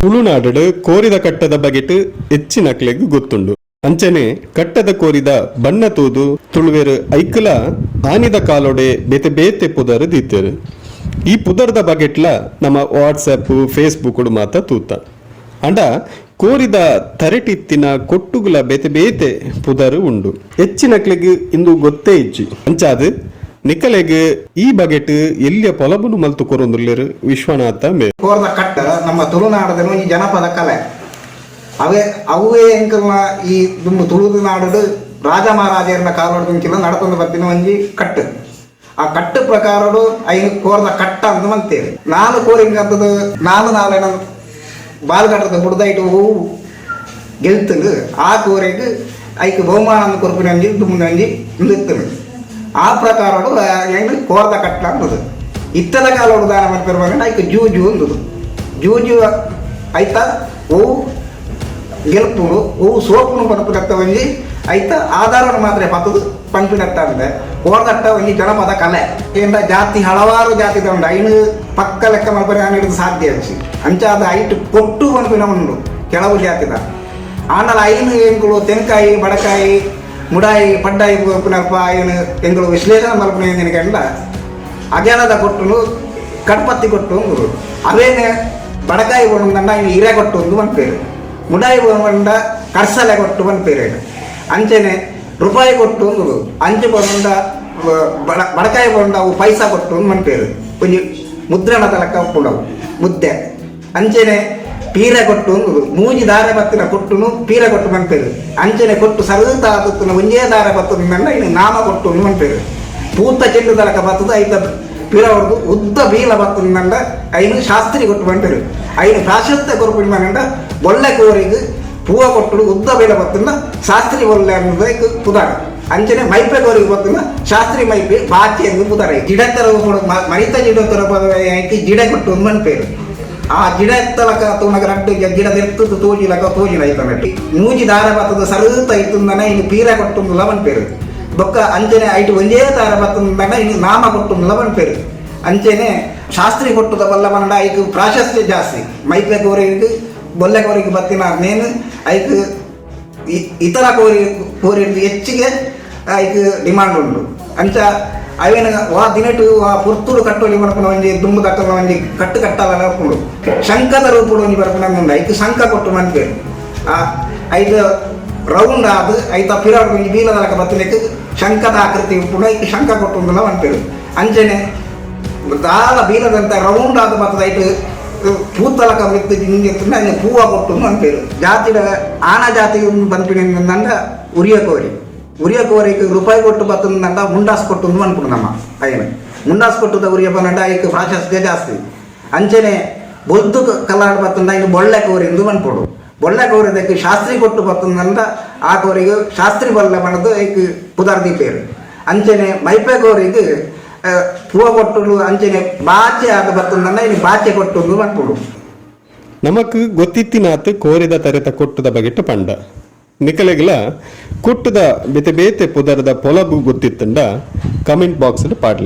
ತುಳುನಾಡುಡು ಕೋರಿದ ಕಟ್ಟದ ಬಗೆಟ್ ಎಚ್ಚಿನಕ್ಲೆಗ್ ಗೊತ್ತುಂಡು. ಅಂಚನೆ ಕಟ್ಟದ ಕೋರಿದ ಬಣ್ಣ ತೂದು ತುಳುವೆರ್ ಐಕ್ಲ ಆನಿದ ಕಾಲೊಡೆ ಬೇತೆ ಬೇತೆ ಪುದರ್ ದೀತೆರ್. ಈ ಪುದರ್ದ ಬಗೆಟ್ಲ ನಮ್ಮ ವಾಟ್ಸಪ್, ಫೇಸ್ಬುಕ್ ಮಾತ ತೂತ. ಅಂಡ ಕೋರಿದ ತರೆಟಿತ್ತಿನ ಕೊಟ್ಟುಗುಲ ಬೇತೆ ಬೇತೆ ಪುದರ್ ಉಂಡು. ಎಚ್ಚಿನಕ್ಲೆಗ್ ಇಂದು ಗೊತ್ತೇ ಇಜ್ಜಿ. ಅಂಚಾದ್ ನಿಕಲೆಗ್ ಈ ಬಗೆಟ್ ಎಲ್ಯ ಪೊಲಬುನು ಮಲ್ತು ಕೊರೊಂದುಲ್ಲೆರ್ ವಿಶ್ವನಾಥ ಮೇರ್. ಕೋರ್ದ ಕಟ್ಟ ನಮ್ಮ ತುಳುನಾಡದ ಒಂಜಿ ಜನಪದ ಕಲೆ. ಅವೇ ಅವುವೇ ಎಂಕಲ್ನ ಈ ದುಂಬು ತುಳುನಾಡು ರಾಜ ಮಹಾರಾಜೆರ್ನ ಕಾಲೊಡು ನಡತೊಂದು ಬತ್ತಿನ ಒಂಜಿ ಕಟ್ಟು. ಆ ಕಟ್ಟು ಪ್ರಕಾರಡು ಐನ್ ಕೋರ್ದ ಕಟ್ಟ ಅಂತ ಮಂತೇವೆ. ನಾಲ್ ಕೋರಿಂಗಂತದ ನಾಲ್ ನಾಲೆನ ಬಾಲ್ಗಟ್ಟದ ಬುಡ್ದೈಟ್ ಹೂವು ಗೆಲ್ತುಂಡು, ಆ ಕೋರೆಗ್ ಐಕ್ ಬಹುಮಾನ ಕೊರ್ಪಿನ ಒಂಜಿ ದುಂಬು ಒಂಜಿ ಇತ್ತುಂಡು. ಆ ಪ್ರಕಾರಡು ಏನು ಕೋರ್ದ ಕಟ್ಟ ಅಂದದು. ಇತ್ತದ ಕಾಲೊಡು ದಾನ ಮನ್ಪೆರ್ ಪಂಡ ಐಕ್ ಜೂಜು ಅಂದದು. ಜೂಜು ಐತ ಒವು ಗೆಲ್ಪುಂಡು, ಒವು ಸೋಪುನು ಪನ್ಪಿನತ್ತ ಒಂಜಿ ಐತ ಆಧಾರವನ್ನು ಮಾತ್ರ ಪತ್ತದು ಪನ್ಪಿನತ್ತ ಅಂದೆ. ಕೋರ್ದಟ್ಟ ಒಂಜಿ ಜನಪದ ಕಲೆ. ಏಂಡ ಜಾತಿ ಹಲವಾರು ಜಾತಿ ಉಂಡು. ಐನು ಪಕ್ಕ ಲೆಕ್ಕ ಮಲ್ಪರೆ ಹಿಡಿದು ಸಾಧ್ಯ ಇಜ್ಜಿ. ಅಂಚಾದ ಐಟ್ ಕೊಟ್ಟು ಪನ್ಪಿನ ಉಂಡು ಕೆಲವು ಜಾತಿದ. ಆಂಡಲ ಐನು ಎಂಕುಲು ತೆನ್ಕಾಯಿ, ಬಡಕಾಯಿ, ಮುಡಾಯಿ, ಪಡ್ಡಾಯಿ ಪನ್ಪಿನಲ್ಪ ಐನು ಎಂಕುಲು ವಿಶ್ಲೇಷಣೆ ಮಲ್ಪುನ ಎಂಡ ಅಗಲದ ಕೊಟ್ಟುನು ಕಡ್ಪತ್ತಿ ಕೊಟ್ಟು ಅಂದ್ರು. ಅವೇನೆ ಬಡಕಾಯಿ ಬೋಣಂದಂಡ ಐನು ಇರೆ ಕೊಟ್ಟು ಒಂದು ಪನ್ಪೇರು. ಮುಡಾಯಿ ಬೋಂಡ ಕರ್ಸಲೆ ಕೊಟ್ಟು ಪನ್ಪೇರು. ಅಂಚನೆ ರೂಪಾಯಿ ಕೊಟ್ಟು ಅಂದ್ರು. ಅಂಚೆ ಬೋಂಡ ಬಡಕಾಯಿ ಬೋಂಡ ಅವು ಪೈಸಾ ಕೊಟ್ಟು ಒಂದು ಪನ್ಪೇರು. ಒಂಜಿ ಮುದ್ರಣದ ಲೆಕ್ಕ ಉಪ್ಪುಂಡವು ಮುದ್ದೆ. ಅಂಚನೆ ಪೀರೆ ಕೊಟ್ಟು ಅಂದ್ರು. ಮೂಜಿ ದಾರೆ ಬತ್ತಿನ ಕೊಟ್ಟುನು ಪೀರೆ ಕೊಟ್ಟು ಪನ್ಪೇರು. ಅಂಚನೆ ಕೊಟ್ಟು ಸರುತ ಆದುತ್ತುನ ಒಂಜೇ ದಾರೆ ಬತ್ತುನ ಇನ್ನು ನಾಮ ಕೊಟ್ಟು ಒಂದು ಪನ್ಪೇರು. ಪೂತ ಚೆಂಡು ಲೆಕ್ಕ ಬತ್ತದ ಐತ ಪಿರವರ್ದು ಉದ್ದ ಬೀಲ ಬತ್ತಂಡ ಐನು ಶಾಸ್ತ್ರಿ ಕೊಟ್ಟು ಪನ್ಪೇರು. ಐನು ಪ್ರಾಶಸ್ತ್ಯ ಕೊರ್ಪಿನ ಮನಂಡ ಬೊಳ್ಳೆ ಕೋರಿಗೆ ಪೂವ ಕೊಟ್ಟುಡು ಉದ್ದ ಬೀಲ ಬತ್ತಂಡ ಶಾಸ್ತ್ರಿ ಬೊಳ್ಳೆ ಅನ್ನೋದು ಪುದಾರ. ಅಂಚನೆ ಮೈಪೆ ಕೋರಿಗೆ ಬತ್ತಂಡ ಶಾಸ್ತ್ರಿ ಮೈಪೆ ಬಾಚಿ ಎಂದು ಪುದಾರ. ಜಿಡೆತ್ತರ ಮರಿತ ಜಿಡೆತ್ತರ ಜಿಡೆ ಕೊಟ್ಟು ಒಂದು ಪನ್ಪೇರು. ಆ ಗಿಡ ಎತ್ತಲಕ ತೂನಗ ರಡ್ಡು ಗಿಡ ದೆತ್ತದು ತೋಜಿಲಕ ತೋಜಿನ ಐತನಟ್ಟಿ ಮೂಜಿ ದಾರ ಬತ್ತದ ಸರುತ ಇತ್ತುಂದನೆ ಇನ್ನು ಪೀರ ಕೊಟ್ಟುಂದುಲ ಪನ್ಪೇರು. ಬೊಕ್ಕ ಅಂಚನೆ ಐಟ್ ಒಂಜೇ ದಾರ ಬತ್ತುಂದನ ಇನ್ನು ನಾಮ ಕೊಟ್ಟುಂದುಲ ಪನ್ಪೇರು. ಅಂಚನೆ ಶಾಸ್ತ್ರಿ ಕೊಟ್ಟುದ ಬಲ್ಲ ಪಂಡ ಐಕ್ ಪ್ರಾಶಸ್ತ್ಯ ಜಾಸ್ತಿ. ಮೈಪೆ ಕೋರಿಗೆ, ಬೊಲ್ಲೆ ಕೋರಿಗೆ ಬತ್ತಿನ ನೇನು ಐಕ್ ಇತರ ಕೋರಿ ಕೋರಿ ಹೆಚ್ಚಿಗೆ ಐಕ್ ಡಿಮಾಂಡ್ ಉಂಡು. ಅಂಚ ಅವೇನ ವಾ ದಿನಟು ಆ ಪುರ್ತುಡು ಕಟ್ಟೋಲಿ ಮನಪುನ ಒಂಜಿ ದುಂಬು ದಕ್ಕನ ಒಂಜಿ ಕಟ್ಟು ಕಟ್ಟಾಲ ಉಪ್ಪುಂಡು. ಶಂಕದ ರೂಪುಡು ಒಂಜಿ ಬರ್ಪುನ ಉಂಡು. ಐಕ್ ಶಂಕ ಕೊಟ್ಟು ಮನ್ಪೇರು. ಆ ಐತ ರೌಂಡ್ ಆದ್ ಐತ ಪಿರಾಡ್ ಒಂಜಿ ಬೀಲದ ಲೆಕ್ಕ ಬತ್ತಿನಕ್ಕೆ ಶಂಕದ ಆಕೃತಿ ಉಪ್ಪುಂಡು. ಐಕ್ ಶಂಕ ಕೊಟ್ಟು ಉಂದುಲ ಮನ್ಪೇರು. ಅಂಚನೆ ದಾಲ ಬೀಲದಂತ ರೌಂಡ್ ಆದ ಬತ್ತದ ಐಟ್ ಪೂತಲಕ ಮಿತ್ತು ಜಿಂಜೆತ್ತುಂಡ ಅಂಚೆ ಪೂವ ಕೊಟ್ಟು ಮನ್ಪೇರು. ಜಾತಿದ ಆಣ ಜಾತಿ ಪನ್ಪಿನ ಉರಿಯ ಕೋರಿ. ಉರಿಯ ಕೋರಿಗೆ ರೂಪಾಯಿ ಕೊಟ್ಟು ಬತ್ತಂದಂಡ ಮುಂಡಾಸ್ ಕೊಟ್ಟು ಮನ್ಪುಂಡು ನಮ್ಮ ಅಯ್ಯನ. ಮುಂಡಾಸ್ ಕೊಟ್ಟದ ಉರಿಯ ಪನ್ನಂಡ ಐಕ್ ಪ್ರಾಶಸ್ತ್ಯ ಜಾಸ್ತಿ. ಅಂಚನೆ ಬೊಲ್ದು ಕಲ್ಲಾಡ್ ಬತ್ತಂಡ ಇನ್ನು ಬೊಳ್ಳೆ ಕೋರಿ ಎಂದು ಮನ್ಪುಡು. ಬೊಳ್ಳೆ ಕೋರಿದಕ್ಕೆ ಶಾಸ್ತ್ರಿ ಕೊಟ್ಟು ಬತ್ತಂದಂಡ ಆ ಕೋರಿಗೆ ಶಾಸ್ತ್ರಿ ಬೊಲ್ಲೆ ಪನ್ನದು ಐಕ್ ಪುದರ್ ದೀಪೇರು. ಅಂಚನೆ ಮೈಪೆ ಕೋರಿಗೆ ಪೂವ ಕೊಟ್ಟುಡು. ಅಂಚನೆ ಬಾಚೆ ಆದ ಬತ್ತಂದಂಡ ಇನ್ನು ಬಾಚೆ ಕೊಟ್ಟು ಮನ್ಪುಡು. ನಮಕ್ ಗೊತ್ತಿತ್ತಿನಾತ್ ಕೋರಿದ ತರೆತ ಕೊಟ್ಟುದ ಬಗೆಟ್ ಪಂಡ. ನಿಕಲೆಗ್ಲ ಕೊಟ್ಟುದ ಬೇತೆ ಬೇತೆ ಪುದರ್ದ ಪೊಲಬು ಗೊತ್ತಿತ್ತಂಡ ಕಮೆಂಟ್ ಬಾಕ್ಸ್ ಪಾಡ್ಲೆ.